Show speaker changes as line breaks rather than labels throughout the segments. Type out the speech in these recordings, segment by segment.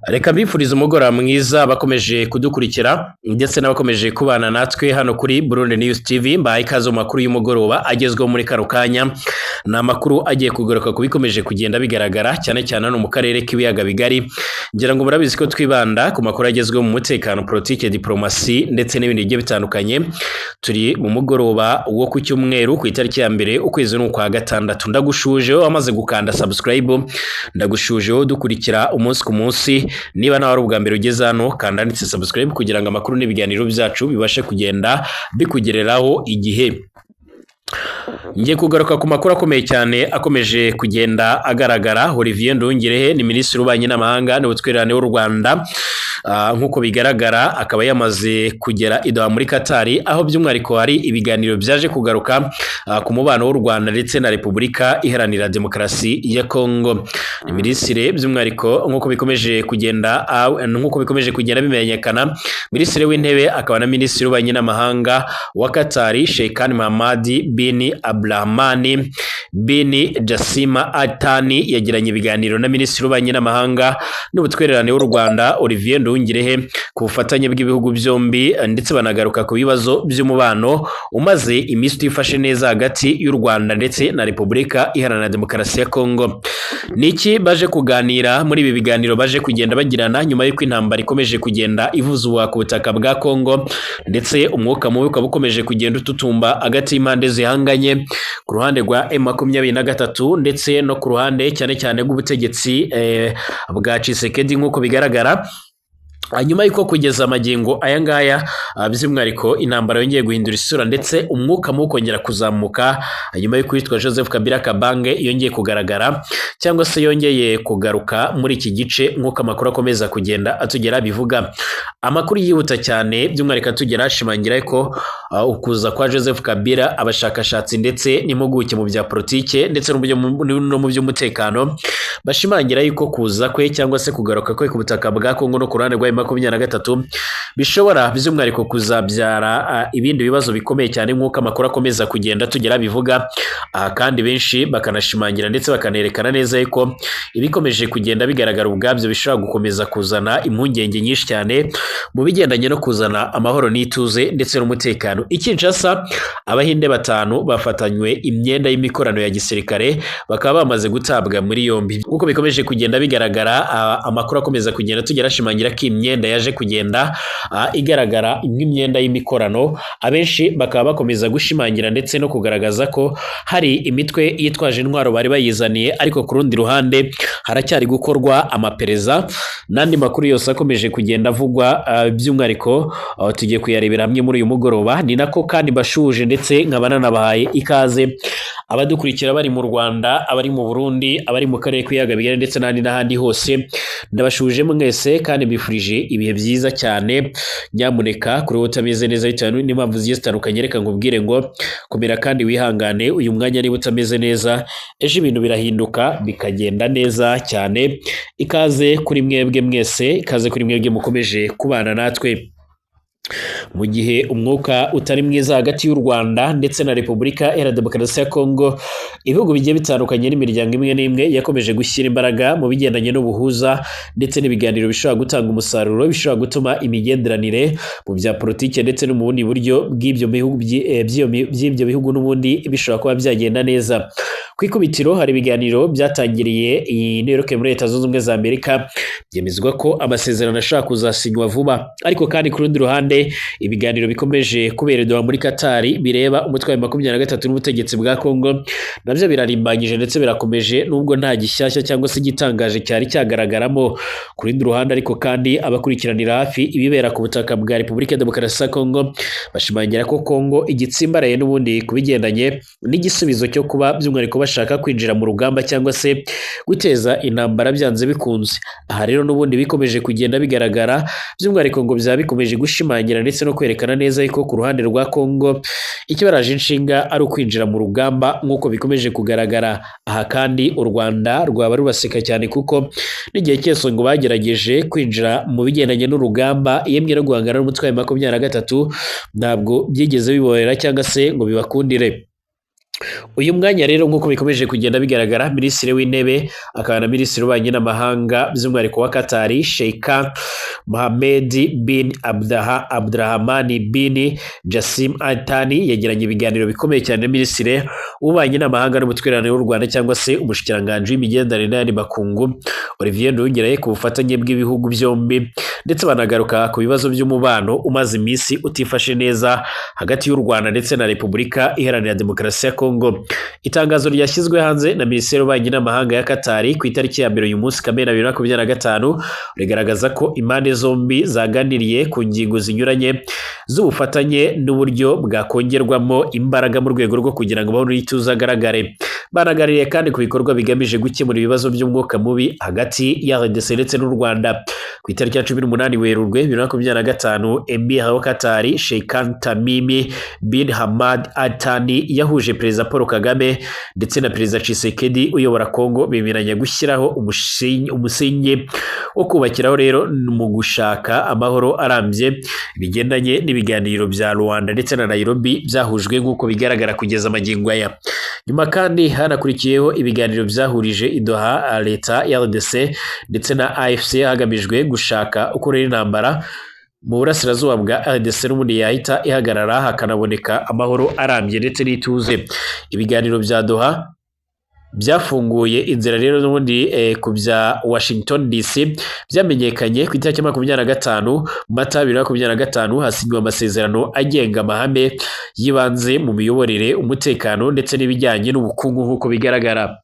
Reka mbifurize umugoroba mwiza bakomeje kudukurikira ndetse n'abakomeje kubana natwe hano kuri Burundi News TV. Mbahaye ikaze mu makuru y'umugoroba agezweho muri kano kanya. Ni amakuru agiye kugaruka ku bikomeje kugenda bigaragara cyane cyane hano mu karere k'ibiyaga bigari. Ngira ngo murabizi ko twibanda ku makuru agezweho mu mutekano, politike, diplomasi ndetse n'ibindi bigiye bitandukanye. Turi mu mugoroba wo ku cyumweru, ku itariki ya 1 ukwezi n'ukwa gatandatu. Ndagushuje wowe wamaze gukanda subscribe, ndagushuje wowe dukurikira umunsi ku munsi. Niba nawe ari ubwa mbere ugeze hano, kanda handitse subscribe kugira ngo amakuru n'ibiganiro byacu bibashe kugenda bikugereraho igihe. Ngiye kugaruka ku makuru akomeye cyane akomeje kugenda agaragara. Olivier Nduhungirehe ni minisitiri w'ububanyi n'amahanga n'ubutwererane w'u Rwanda. Nk'uko bigaragara akaba yamaze kugera i Doha muri Katari, aho by'umwihariko hari ibiganiro byaje kugaruka ku mubano w'u Rwanda ndetse na Repubulika Iharanira Demokarasi ya Kongo. Ni minisitiri by'umwihariko nk'uko bikomeje kugenda bimenyekana, minisitiri w'intebe akaba na minisitiri w'ububanyi n'amahanga wa Katari, Sheikh Mohammed bin Abdulrahman bin Jassim Al Thani, yagiranye ibiganiro na minisitiri w'ububanyi n'amahanga n'ubutwererane w'u Rwanda Olivier Nduhungirehe ku bufatanye bw'ibihugu byombi, ndetse banagaruka ku bibazo by'umubano umaze iminsi utifashe neza hagati y'u Rwanda ndetse na Repubulika Iharanira Demokarasi ya Kongo. Niki baje kuganira muri ibi biganiro baje kugenda bagirana nyuma y'uko intambara ikomeje kugenda ivuzwa ku butaka bwa Kongo, ndetse umwuka mubi ukaba ukomeje kugenda ututumba hagati y'impande zihanganye, ku ruhande rwa M23 ndetse no ku ruhande cyane cyane rw'ubutegetsi bwa Tshisekedi nk'uko bigaragara. Hanyuma yuko kugeza amagingo aya ngaya, by'umwihariko intambara yongeye guhindura isura ndetse umwuka mubi ukongera kuzamuka nyuma y'uko uwitwa Joseph Kabila Kabange yongeye kugaragara cyangwa se yongeye kugaruka muri iki gice, nk'uko amakuru akomeza kugenda atugera bivuga. Amakuru yihuta cyane by'umwihariko atugera ashimangira ko ukuza kwa Joseph Kabila, abashakashatsi ndetse n'impuguke mu bya politike ndetse no mu by'umutekano bashimangira yuko kuza kwe cyangwa se kugaruka kwe ku butaka bwa Kongo no ku ruhande rwa 23 bishobora by'umwihariko kuzabyara ibindi bibazo bikomeye cyane, nk'uko amakuru akomeza kugenda tugera bivuga. Aha kandi benshi bakanashimangira ndetse bakanerekana neza yuko ibikomeje kugenda bigaragara ubwabyo bishobora gukomeza kuzana impungenge nyinshi cyane mu bigendanye no kuzana amahoro n'ituze ndetse n'umutekano. I Kinshasa abahinde 5 bafatanywe imyenda y'imikorano ya gisirikare bakaba bamaze gutabwa muri yombi. Nk'uko bikomeje kugenda bigaragara, amakuru akomeza kugenda tugera ashimangira ko imyenda yaje kugenda igaragara nk'imyenda y'imikorano, abenshi bakaba bakomeza gushimangira ndetse no kugaragaza ko hari imitwe yitwaje intwaro bari bayizaniye, ariko ku rundi ruhande haracyari gukorwa amapereza n'andi makuru yose akomeje kugenda avugwa. By'umwihariko tugiye kuyarebera hamwe muri uyu mugoroba. Ni nako kandi bashuje ndetse nkaba nanabahaye ikaze abadukurikira bari mu Rwanda, abari mu Burundi, abari mu karere k'ibiyaga bigari ndetse n'ahandi n'ahandi hose. Ndabashuje mwese kandi mbifurije ibihe byiza cyane. Nyamuneka kuri wowe utameze neza bitewe n'impamvu zigiye zitandukanye, reka nkubwire ngo komera kandi wihangane. Uyu mwanya niba utameze neza, ejo ibintu birahinduka bikagenda neza cyane. Ikaze kuri mwebwe mwese, ikaze kuri mwebwe mukomeje kubana natwe. Mu gihe umwuka utari mwiza hagati y'u Rwanda ndetse na Repubulika Iharanira Demokarasi ya Kongo, ibihugu bigiye bitandukanye n'imiryango imwe n'imwe yakomeje gushyira imbaraga mu bigendanye n'ubuhuza ndetse n'ibiganiro bishobora gutanga umusaruro, bishobora gutuma imigenderanire mu bya politike ndetse no mu bundi buryo bw'ibyo bihugu n'ubundi bishobora kuba byagenda neza. Ku ikubitiro hari ibiganiro byatangiriye i New York muri Leta Zunze Ubumwe za Amerika, byemezwa ko amasezerano ashobora kuzasinywa vuba. Ariko kandi ku rundi ruhande ibiganiro bikomeje kubera Doha muri Katari bireba umutwe wa 23 n'ubutegetsi bwa Kongo nabyo birarimbanyije ndetse birakomeje, nubwo nta gishyashya cyangwa se igitangaje cyari cyagaragaramo. Ku rundi ruhande ariko kandi abakurikiranira hafi ibibera ku butaka bwa Repubulika ya Demokarasi ya Kongo bashimangira ko Kongo igitsimbaraye n'ubundi ku bigendanye n'igisubizo cyo kuba by'umwihariko bashaka kwinjira mu rugamba cyangwa se guteza intambara byanze bikunze. Aha rero n'ubundi bikomeje kugenda bigaragara by'umwihariko ngo byaba bikomeje gushimangira ndetse no kwerekana neza ko ku ruhande rwa Kongo ikibaraje inshinga ari ukwinjira mu rugamba nk'uko bikomeje kugaragara. Aha kandi u Rwanda rwaba rubaseka cyane kuko n'igihe cyose ngo bagerageje kwinjira mu bigendanye n'urugamba yemwe no guhangana n'umutwe wa 23 ntabwo byigeze biborohera cyangwa se ngo bibakundire. Uyu mwanya rero, nk'uko bikomeje kugenda bigaragara, Minisitiri w'Intebe akaba na Minisitiri w'Ububanyi n'Amahanga by'umwihariko wa Katari, Sheikh Mohammed bin Abdurrahman bin Jassim Al Thani, yagiranye ibiganiro bikomeye cyane na Minisitiri w'Ububanyi n'Amahanga n'Ubutwererane w'u Rwanda, cyangwa se Umushikiranganji w'Imigenderanire n'ayandi makungu, Olivier Nduhungirehe, ku bufatanye bw'ibihugu byombi, ndetse banagaruka ku bibazo by'umubano umaze iminsi utifashe neza hagati y'u Rwanda ndetse na Repubulika Iharanira Demokarasi ya Kongo. Itangazo ryashyizwe hanze na Minisiteri y'Ububanyi n'Amahanga ya Katari ku itariki ya 1 uyu munsi Kamena 2025 rigaragaza ko impande zombi zaganiriye ku ngingo zinyuranye z'ubufatanye n'uburyo bwakongerwamo imbaraga mu rwego rwo kugira ngo amahoro n'ituze agaragare. Banaganiriye kandi ku bikorwa bigamije gukemura ibibazo by'umwuka mubi hagati ya RDC ndetse n'u Rwanda. Ku itariki ya 18 Werurwe 2025, Emir wa Katari, Sheikh Tamimi bin Hamad Al Thani, yahuje Perezida Paul Kagame ndetse na Perezida Tshisekedi uyobora Kongo, bemeranya gushyiraho umusingi wo kubakiraho rero mu gushaka amahoro arambye, bigendanye n'ibiganiro bya Rwanda ndetse na Nairobi byahujwe nk'uko bigaragara kugeza magingo aya. Nyuma kandi hanakurikiyeho ibiganiro byahurije i Doha leta ya RDC ndetse na AFC, hagamijwe gushaka uko rero intambara mu burasirazuba bwa RDC n'ubundi yahita ihagarara, hakanaboneka amahoro arambye ndetse n'ituze. Ibiganiro bya Doha byafunguye inzira rero n'ubundi ku bya Washington DC byamenyekanye ku itariki 25 Mata 2025, hasinywe amasezerano agenga amahame y'ibanze mu miyoborere, umutekano ndetse n'ibijyanye n'ubukungu nk'uko bigaragara.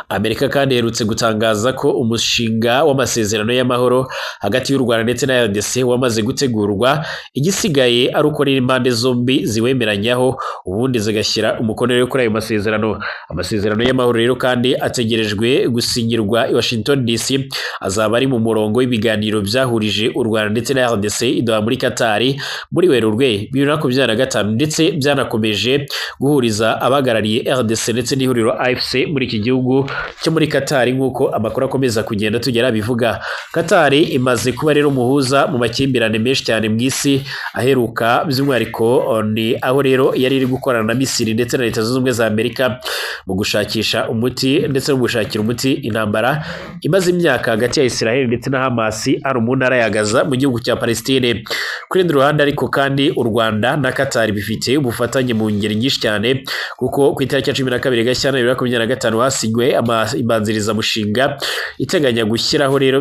Amerika kandi iherutse gutangaza ko umushinga w'amasezerano y'amahoro hagati y'u Rwanda ndetse na RDC wamaze gutegurwa, igisigaye ari uko rero impande zombi ziwemeranyaho, ubundi zigashyira umukono rero kuri ayo masezerano. Amasezerano y'amahoro rero kandi ategerejwe gusinyirwa i Washington DC azaba ari mu murongo w'ibiganiro byahurije u Rwanda ndetse na RDC i Doha muri Katari muri Werurwe 2025, ndetse byanakomeje guhuriza abahagarariye RDC ndetse n'ihuriro AFC muri iki gihugu cyo muri Katari, nk'uko amakuru akomeza kugenda tugera bivuga. Katari imaze kuba rero umuhuza mu makimbirane menshi cyane mu isi aheruka, by'umwihariko ni aho rero yari iri gukorana na Misiri ndetse na Leta Zunze Ubumwe za Amerika mu gushakisha umuti ndetse no gushakira umuti intambara imaze imyaka hagati ya Israel ndetse na Hamas ari mu ntara ya Gaza mu gihugu cya Palestine. Kuri rundi ruhande ariko kandi, u Rwanda na Qatar bifite ubufatanye mu ngeri nyinshi cyane, kuko ku itariki ya 12 Gashyantare 2025 hasinywe imbanzirizamushinga iteganya gushyiraho rero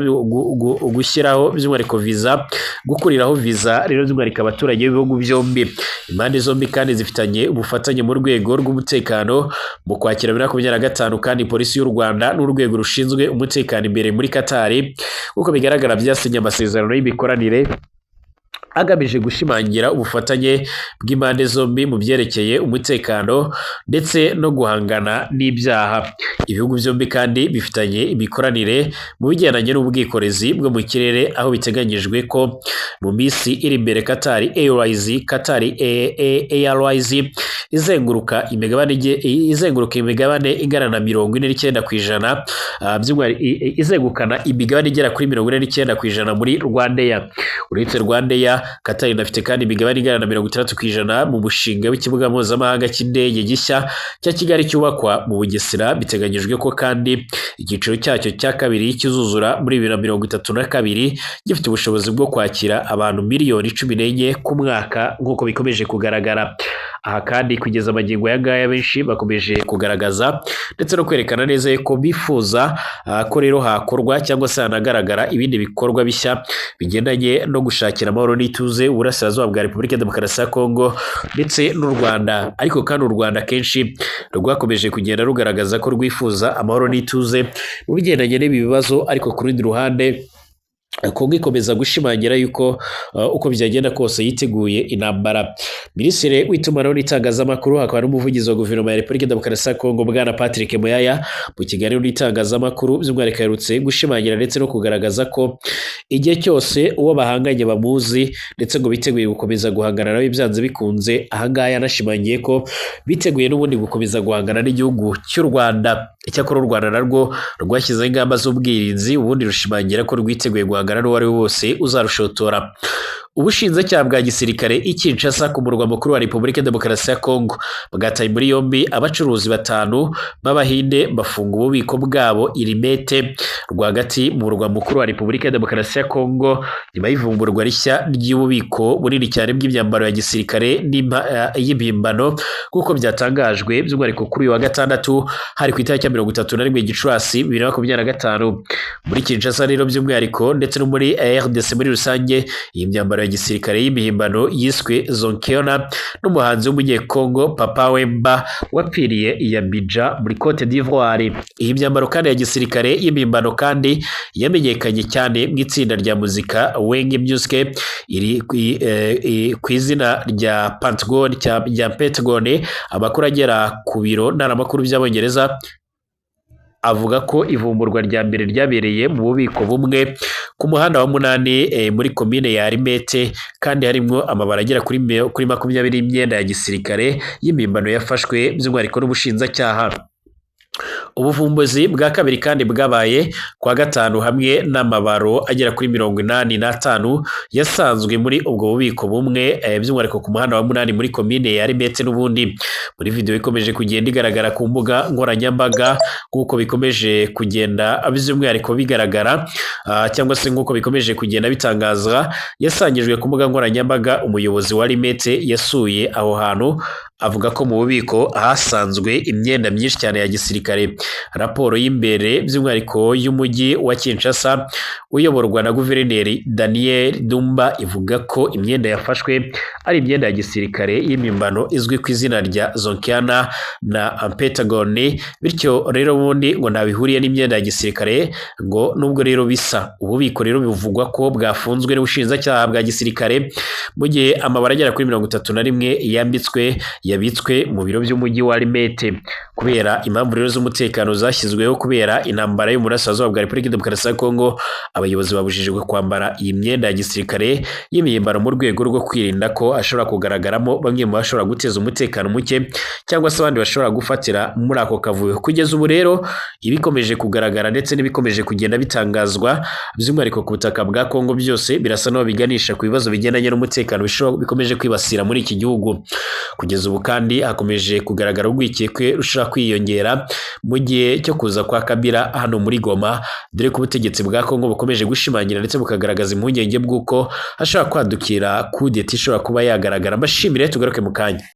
gushyiraho by'umwihariko viza, gukuriraho viza rero by'umwihariko abaturage b'ibihugu byombi. Impande zombi kandi zifitanye ubufatanye mu rwego rw'umutekano. Mu Kwakira 2025 kandi, Polisi y'u Rwanda n'urwego rushinzwe umutekano imbere muri Katari, nk'uko bigaragara, byasinye amasezerano y'imikoranire agamije gushimangira ubufatanye bw'impande zombi mu byerekeye umutekano ndetse no guhangana n'ibyaha. Ibihugu byombi kandi bifitanye imikoranire mu bigendanye n'ubwikorezi bwo mu kirere, aho biteganyijwe ko mu minsi iri imbere Qatar Airways izenguruka imigabane ingana na 49%, izegukana imigabane igera kuri 49% muri RwandAir. Uretse RwandAir, Qatar inafite kandi imigabane ingana na 60% mu mushinga w'ikibuga mpuzamahanga cy'indege gishya cya Kigali cyubakwa mu Bugesera. Biteganyijwe ko kandi icyiciro cyacyo cya kabiri kizuzura muri 2032, gifite ubushobozi bwo kwakira abantu miliyoni 14 ku mwaka, nk'uko bikomeje kugaragara. Aha kandi kugeza amagingo aya ngaya, benshi bakomeje kugaragaza ndetse no kwerekana neza ko bifuza ko rero hakorwa cyangwa se hanagaragara ibindi bikorwa bishya bigendanye no gushakira amahoro n'ituze uburasirazuba bwa Repubulika ya Demokarasi ya Kongo ndetse n'u Rwanda. Ariko kandi u Rwanda kenshi rwakomeje kugenda rugaragaza ko rwifuza amahoro n'ituze mu bigendanye n'ibi bibazo, ariko ku rundi ruhande Kongo ikomeza gushimangira yuko uko byagenda kose yiteguye intambara. Minisitiri w'Itumanaho n'Itangazamakuru hakaba n'umuvugizi wa Guverinoma ya Repubulika Demokarasi ya Kongo, Bwana Patrick Muyaya, mu kiganiro n'itangazamakuru by'umwihariko aherutse gushimangira ndetse no kugaragaza ko igihe cyose uwo bahanganye bamuzi, ndetse ngo biteguye gukomeza guhangana nawe byanze bikunze. Ahangaha yanashimangiye ko biteguye n'ubundi gukomeza guhangana n'igihugu cy'u Rwanda. Icyakora u Rwanda narwo rwashyizeho ingamba z'ubwirinzi, ubundi rushimangira ko rwiteguye guhangana n'uwo ari we wose uzarushotora. Ubushinjacyaha bwa gisirikare i Kinshasa ku murwa mukuru wa Repubulika Demokarasi ya Kongo bwataye muri yombi abacuruzi batanu b'Abahinde, bafunga ububiko bwabo i Limete rwagati mu murwa mukuru wa Repubulika Demokarasi ya Kongo, nyuma y'ivumburwa rishya ry'ububiko bunini cyane bw'imyambaro ya gisirikare y'impimbano, nk'uko byatangajwe by'umwihariko kuri uyu wa gatandatu, hari ku itariki ya 31 Gicurasi 2025 muri Kinshasa. Rero by'umwihariko ndetse no muri RDC muri rusange, iyi myambaro ya gisirikare y'imihimbano yiswe Zonkeona n'umuhanzi w'umunyekongo Papa Wemba wapfiriye i Abidjan muri Cote d'Ivoire. Iyi myambaro kandi ya gisirikare y'imihimbano kandi yamenyekanye cyane mu itsinda rya muzika Wenge Music, iri ku izina rya Pentagon rya Pentagon. Amakuru agera ku biro ntaramakuru by'Abongereza avuga ko ivumburwa rya mbere ryabereye mu bubiko bumwe ku muhanda wa 8 muri komine ya Limete, kandi harimo amabara agera kuri 20 y'imyenda ya gisirikare y'impimbano yafashwe by'umwihariko n'ubushinjacyaha. Ubuvumbuzi bwa kabiri kandi bwabaye kwa gatanu, hamwe n'amabaro agera kuri 85 yasanzwe muri ubwo bubiko bumwe, by'umwihariko ku muhanda wa 8 muri komine ya Limete. N'ubundi muri video ikomeje kugenda igaragara ku mbuga nkoranyambaga, nk'uko bikomeje kugenda by'umwihariko bigaragara, cyangwa se nk'uko bikomeje kugenda bitangazwa, yasangijwe ku mbuga nkoranyambaga, umuyobozi wa Limete yasuye aho hantu avuga ko mu bubiko hasanzwe imyenda myinshi cyane ya gisirikare. Raporo y'imbere by'umwihariko y'umujyi wa Kinshasa uyoborwa na guverineri Daniel Dumba ivuga ko imyenda yafashwe ari imyenda ya gisirikare y'impimbano izwi ku izina rya Zonkiana na Pentagon, bityo rero ubundi ngo nta bihuriye n'imyenda ya gisirikare, ngo nubwo rero bisa. Ububiko rero bivugwa ko bwafunzwe n'ubushinjacyaha bwa gisirikare, mu gihe amabara agera kuri 31 yambitswe yabitswe mu biro by'umujyi wa Limete kubera impamvu rero z'umutekano zashyizweho kubera intambara y'uburasirazuba bwa Repubulika Demokarasi ya Kongo. Abayobozi babujijwe kwambara iyi myenda ya gisirikare y'imihimbano mu rwego rwo kwirinda ko ashobora kugaragaramo bamwe mu bashobora guteza umutekano muke cyangwa se abandi bashobora gufatira muri ako kavuyo. Kugeza ubu rero ibikomeje kugaragara ndetse n'ibikomeje kugenda bitangazwa by'umwihariko ku butaka bwa Kongo byose birasa n'aho biganisha ku bibazo bigendanye n'umutekano bikomeje kwibasira muri iki gihugu. Kugeza ubu kandi hakomeje kugaragara urwikekwe rushobora kwiyongera mu gihe cyo kuza kwa Kabila hano muri Goma, dore ko ubutegetsi bwa Kongo bukomeje gushimangira ndetse bukagaragaza impungenge bw'uko hashobora kwadukira kudeta ishobora kuba yagaragara. Mbashimire, tugaruke mu kanya.